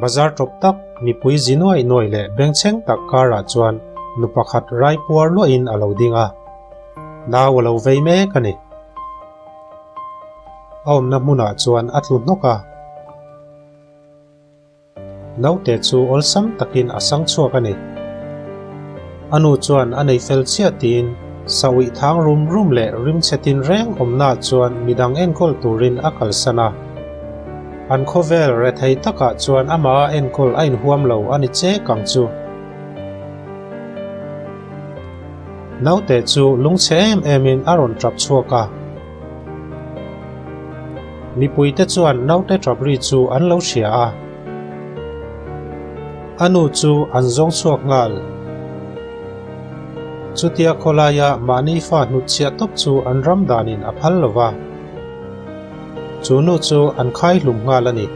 Bazar tawp tak, mipui zi nuai nuai leh bengchheng tak karah chuan nu pakhat rai puar luahin a lo ding a. Nau a lo vei mek a ni. A awmna hmunah chuan a tlu hnawk a. Naute chu awlsam takin a sang chhuak a ni. A nu chuan a nei fel chiah tiin Sauih thang rum rum leh rimchhe tinreng awmnaah chuan midang enkawl turin a kalsan a. An khawvel rethei takah chuan amah a enkawl a inhuam lo a ni chek ang chu. Naute chu lungchhe em emin a rawn tap chhuak a. Mipuite chuan naute tap ri chu an lo hria a. A nu chu an zawng chhuak nghal. Chutia khawlaia mahni fa hnutchhiah tawp chu an ram danin a phal lo va. Chu nu chu an khai hlum nghal a ni.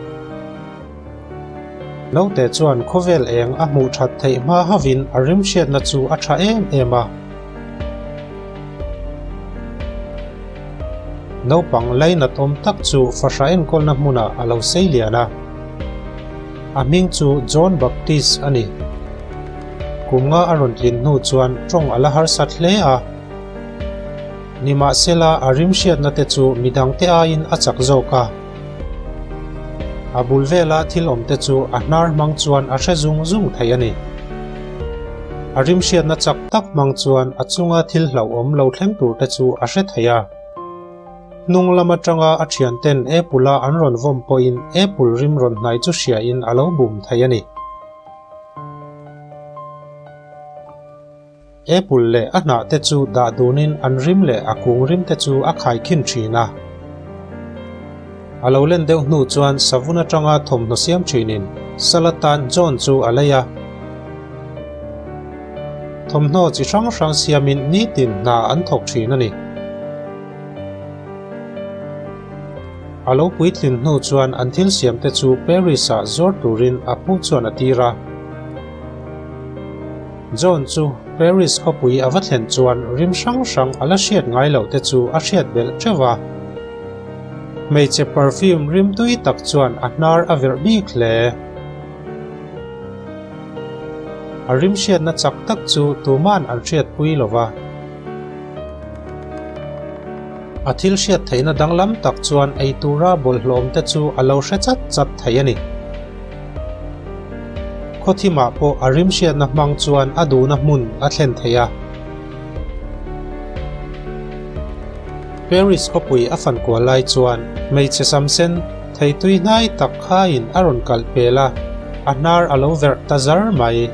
Naute chuan khawvel eng a hmuh that theih hma hauhin a rimhriatna chu a tha em em a. Naupang lainat awm tak chu fahra enkawlna hmunah a lo sei lian a. A hming chu John Baptist a ni. Kum nga a rawn tlin hnu chuan tawng a la harsat hle a. Nimahsela a rimhriatna te chu midangte aiin a chak zawk a. A bul vela thil awm te chu a hnar hmang chuan a hre zung zung thei a ni. A rimhriatna chak tak hmang chuan a chunga thil hlauhawm lo thleng tur te chu a hre thei a. Hnung lam atanga a thianten apple a an rawn vawm pawhin apple rim rawn hnai chu hriain a lo bum thei a ni. Apple leh a hnah te chu dah dunin an rim leh a kung rim te chu a khaikhin thin a. A lo len deuh hnu chuan savun atanga thawmhnaw siam thinin sal atan John chu a lei a. Thawmhnaw chi hrang hrang siamin nitin hna an thawk thin a ni. A lo puitlin hnu chuan an thil siam te chu Paris-ah zuar turin a pu chuan a tir a. John chu Paris khawpui a va thlen chuan rim hrang hrang a la hriat ngai loh te chu a hriat belh teuh a. Hmeichhe perfume rim tui tak chuan a hnar a verh bik hle. A rim hriatna chak tak chu tuman an hriatpui lo va. A thil hriat theihna danglam tak chuan ei tura bawlhhlawm te chu a lo hre chat chat thei a ni. Khawthimah pawh a rimhriatna hmang chuan a duhna hmun a thlen thei a. Paris khawpui a fan kual lai chuan hmeichhe samsen theitui hnai tak khaiin a rawn kalh pel a, a hnar a lo verh ta zar mai.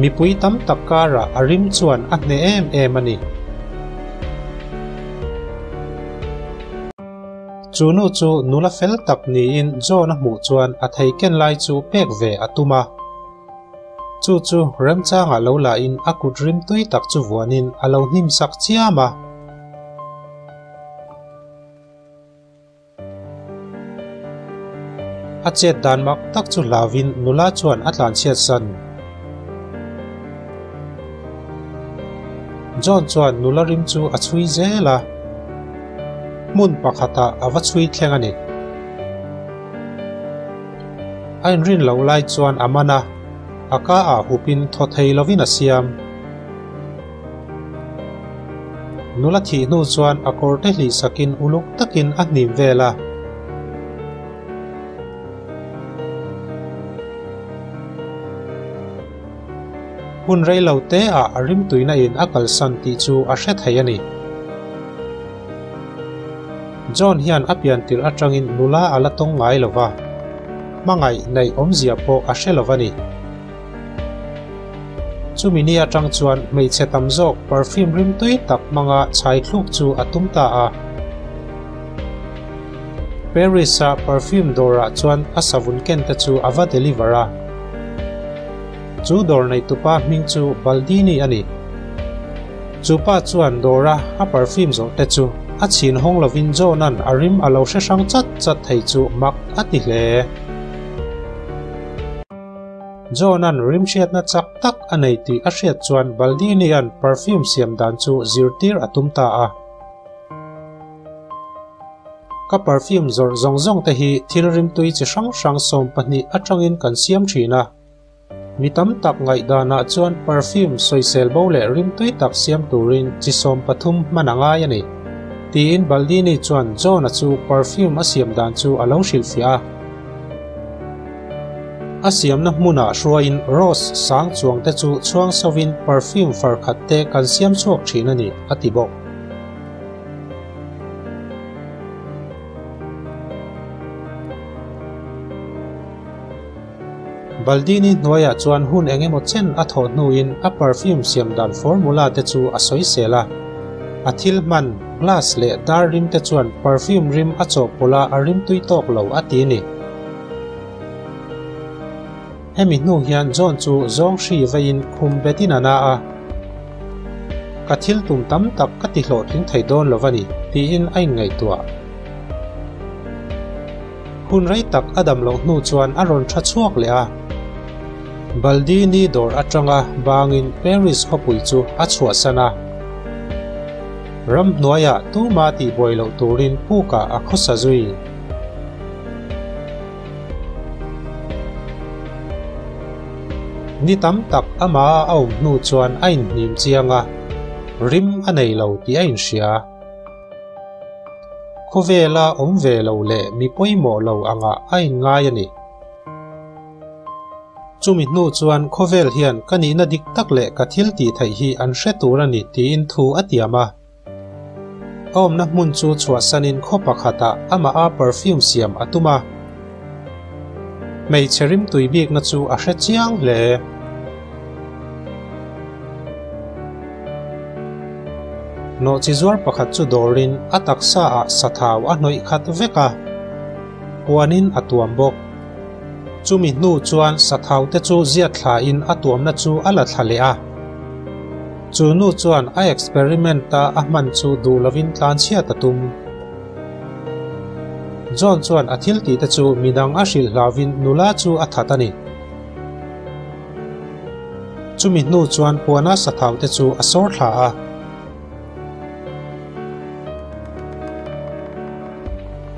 Mipui tam tak karah a rim chuan a hneh em em a ni. Chu nu chu nula fel tak niin John a hmuh chuan a thei ken lai chu pek ve a tum a. Chu chu remchangah lo lahin a kut rim tui tak chu vuanin a lo hnim sak chiam a. A chet dan mak tak chu hlauvin nula chuan a tlanchhiat san. John chuan nula rim chu a chhui zel a. Hmun pakhatah a va chhui thleng a ni. A inrin loh lai chuan a man a, a ka ah hupin thaw thei lovin a siam. Nula thih hnu chuan a kawr te hlih sakin uluk takin a hnim vel a. Hun rei lo te ah a rimtuina in a kalsan tih chu a hre thei a ni. John hian a pian tirh atangin nula a la tawng ngai lo va, hmangaih neih awmzia pawh a hre lo va ni. Chumi ni atang chuan hmeichhe tam zawk perfume rimtui tak hmanga chhai thluk chu a tum ta a. Paris-a perfume dawrah chuan a savun ken te chu a va deliver a. Chu dawr neitupa hming chu Baldini a ni. Chu pa chuan dawra a perfume zawrh te chu a chhin hawng lovin John-a'n a rim a lo hre hrang chat chat thei chu mak a ti hle. John-a'n rimhriatna chak tak a nei tih a hriat chuan Baldini-a'n perfume siam dan chu zirtir a tum ta a. Ka perfume zawrh zawng zawng te hi thil rimtui chi hrang hrang 12 atangin kan siam thin a. Mi tam tak ngaihdanah chuan perfume sawisel bo leh rimtui tak siam turin chi 13 hman a ngai a ni. Tiin Baldini chuan John-a chu perfume a siam dan chu a lo hrilhfiah a. A siamna hmunah hruaiin rose sang chuang te chu chhuang sovin perfume far khat te kan siam chhuak thin a ni, a ti bawk. Baldini hnuaiah chuan hun eng emaw chen a thawh hnuin a perfume siam dan formula te chu a sawisel a. A thil hman, glass leh dar rim te chuan perfume rim a chawhpawlh a, a rimtui tawk lo a ti a ni. Hemi hnu hian John chu zawng hri veiin khum betin a na a. Ka thil tum tam tak ka ti hlawhtling thei dawn lo a ni, tiin a inngaihtuah. Hun rei tak a dam loh hnu chuan a rawn tha chhuak leh a. Baldini dawr atanga bangin Paris khawpui chu a chhuahsan a. Ramhnuaiah tuma tihbuai loh turin pukah a khawsa zui. Ni tam tak amah a awm hnu chuan a inhnim chiang a, rim a nei lo tih a inhria. Khawvela awm ve lo leh mi pawimawh lo angah a inngai a ni. Chumi hnu chuan khawvel hian ka nihna dik tak leh ka thil tih theih hi an hre tur a ni tiin thu a tiam a. A awmna hmun chu chhuahsanin khaw pakhatah amah a perfume siam a tum a. Hmeichhe rimtui bikna chu a hre chiang hle. Nawhchi zuar pakhat chu dawrin a taksa ah sathau a hnawih khat vek a, puanin a tuam bawk. Chumi hnu chuan sathau te chu ziat thla in a tuamna chu a la thla leh a. Chu nu chuan a experiment a a hman chu duh lovin tlanchhiat a tum. John chuan a thil tih te chu midang a hrilh hlauvin nula chu a that a ni. Chumi hnu chuan puana sathau te chu a sawr thla a.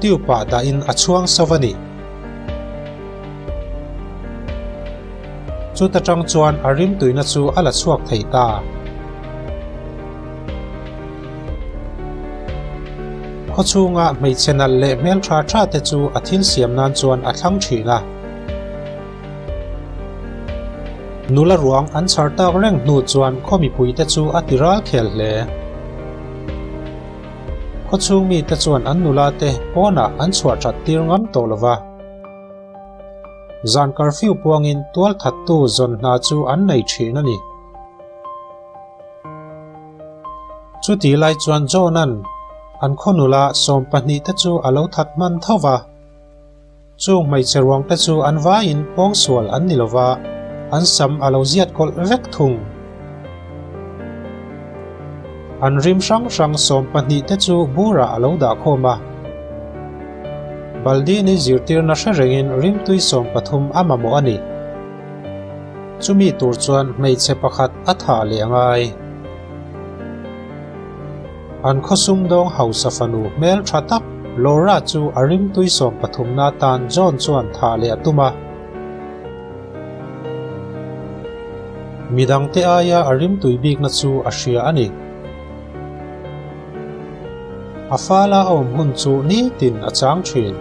Tube ah dahin a chhuang sauh a ni. Chuta tang chuan a rimtuina chu a la chhuak thei ta. Khawchhunga hmeichhe nalh leh hmel tha tha te chu a thil siam nan chuan a thlang thin a. Nula ruang an chhar tak reng hnu chuan khaw mipuite chu a ti ral khel hle. Khawchhung mite chuan an nula te pawnah an chhuah that tir ngam tawh lova. Zan curfew puangin tual thattu zawn hna chu an nei thin a ni. Chuti lai chuan John-a'n an khaw nula 12 te chu a lo that hman tho va. Chung hmeichhe ruang te chu an vaiin pawngsual an ni lova, an sam a lo ziat kawlh vek thung. An rim hrang hrang 12 te chu burah a lo dah khawm a. Baldini zirtirna hre rengin rimtui 13 a mamawh a ni. Chumi tur chuan hmeichhe pakhat a thah leh a ngai. An khawsum dawng hausa fanu hmel tha tak Laura chu a rimtui 13 na tan John chuan thah leh a tum a. Midang te aia a rimtui bikna chu a hria a ni. A fala a awm hun chu nitin a chang thin.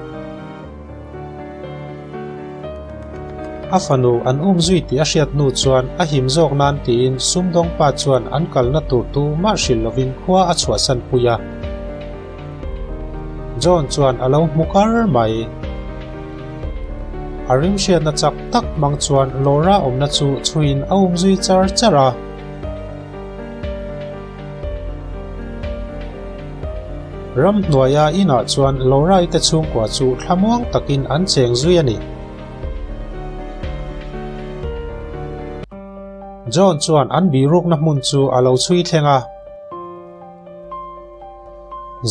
A fanu an um zui tih a hriat hnu chuan a him zawk nan tiin sumdawng pa chuan an kalna tur tu mah hrilh lovin khua a chhuahsan pui a. John chuan a lo hmu kar mai. A rim hriatna chak tak hmang chuan Laura awmna chu chhuiin a um zui char char a. Ramhnuaia inah chuan Laura-i te chhungkua chu thlamuang takin an cheng zui a ni. John chuan an birukna hmun chu a lo chhui thleng a.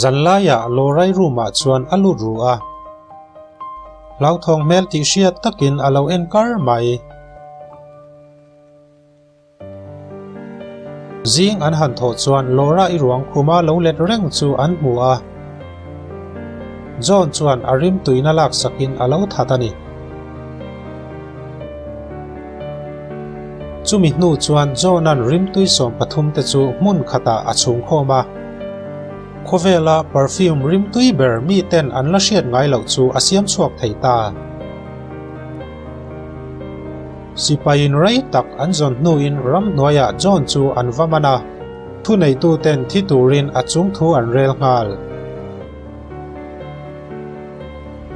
Zanlaiah Laura-i room-ah chuan a lut ru a. Hlauthawng hmel tih hriat takin a lo en kar mai. Zing an han thawh chuan Laura-i ruang khuma lo let reng chu an hmu a. John chuan a rimtuina laksakin a lo that a ni. Chumi hnu chuan John-a'n rimtui 13 te chu hmun khatah a chhungkhawm a. Khawvela perfume rimtui ber miten an la hriat ngai loh chu a siam chhuak thei ta. Sipaiin rei tak an zawn hnuin ramhnuaiah John chu an va man a, thuneituten thi turin a chungthu an rel nghal.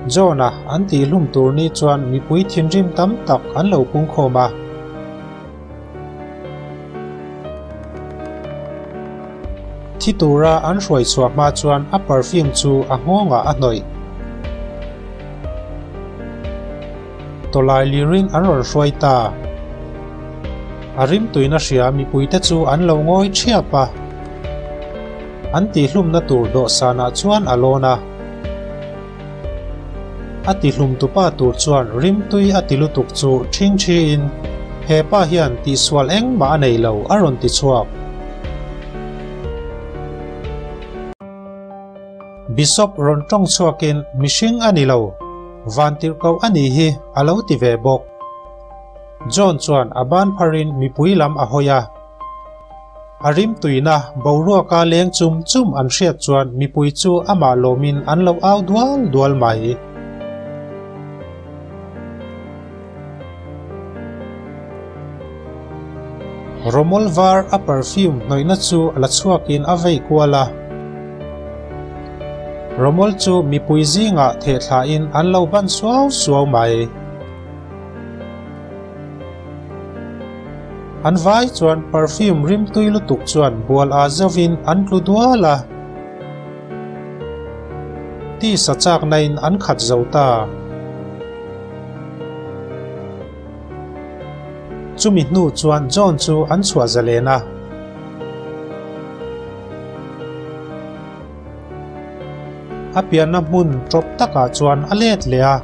John-a an tihhlum tur ni chuan mipui thinrim tam tak an lo pungkhawm a. Thi tura an hruai chhuah hma chuan a perfume chu a nghawngah a hnawih. Tawlai lirin an rawn hruai ta. A rimtuina hria mipuite chu an lo ngawi thiap a. An tihhlumna tur dawhsanah chuan a lawn a. A tihlumtupa tur chuan rimtui a ti lutuk chu ṭhingṭhiin, He pa hian tihsual engmah a nei lo, a rawn ti chhuak. Bishop rawn ṭawng chhuakin, Mihring a ni lo, vantirhkoh a nih hi, a lo ti ve bawk. John chuan a ban pharin mipui lam a hawi a. A rimtuina boruaka leng chum chum an hriat chuan mipui chu amah lawmin an lo au dual dual mai. Rawmawl var a perfume hnawihna chu la chhuakin a vei kual a. Rawmawl chu mipui zingah thehthlain an lo ban suau suau mai. An vai chuan perfume rimtui lutuk chuan bual a zovin an tlu dual a. Tisa chaknain an khat zo ta. Chumi hnu chuan John chu an chhuah zalen a. A pianna hmun tawp takah chuan a let leh a.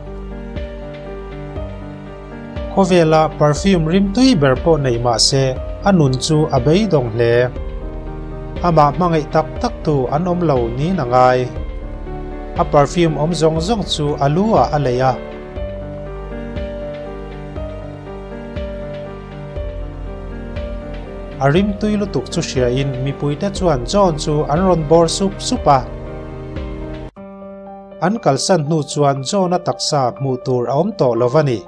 Khawvela perfume rimtui ber pawh nei mah se a nun chu a beidawng hle. Amah hmangaih tak tak tu an awm lo niin a ngai. A perfume awm zawng zawng chu a lu ah a lei a. A rimtui lutuk chu hriain mipuite chuan John chu an rawn bawr sup sup a. An kalsan hnu chuan John-a taksa hmuh tur a awm tawh lo a ni.